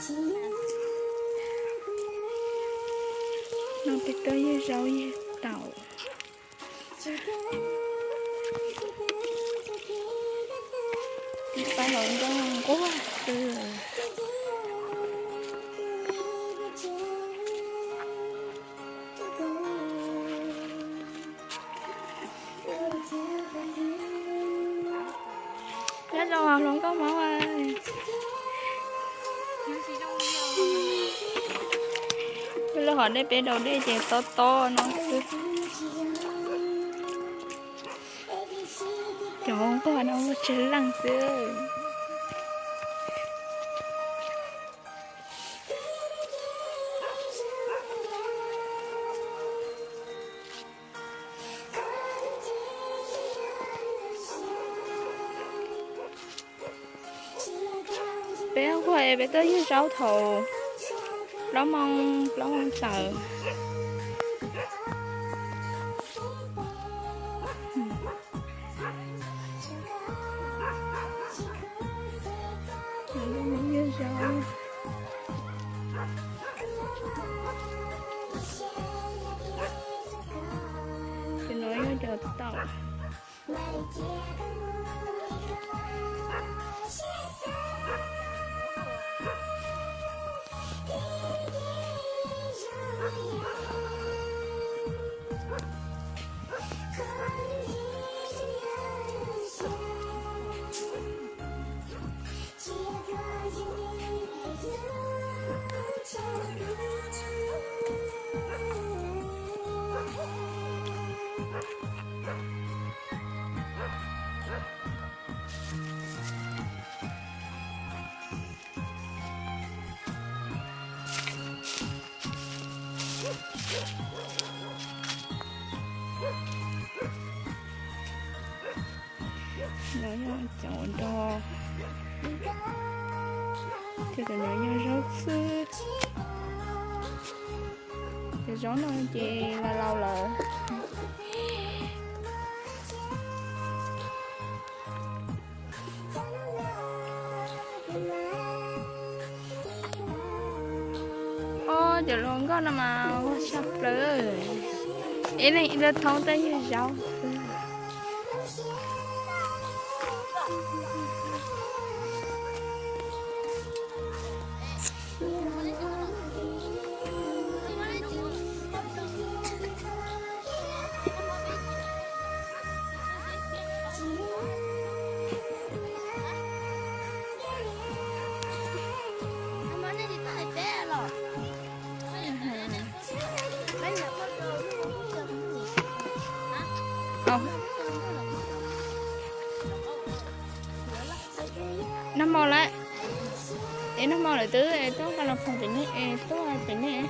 No peb tuaj ywg zaub ywg taum. Peb pab hluas nkauj nquag xwb. Nyob zoo hluas nkauj Hmoob. Lub hom dej peb daus dej ces tob tob no xwb. Cov Hmoob nquag no muaj tsawg leej xwb. Peb nquag es peb tuaj ywg zaub thaum plaub moos, plaub moos tawm. Ywg zaub. Cov no yog cov taum. No yog cov ua dog, ces cov no yog zaub xwb. Cov zaub no ces laus laus lawm. Ob, cov hluas nkauj no mas ua tshaj plaws. Ib leeg ib lub thoob tuaj ywg zaub xwb. Nag hmo lawm, es nag hmo lawm twb tuaj nqa los phoom pem nej, tuaj pem nej.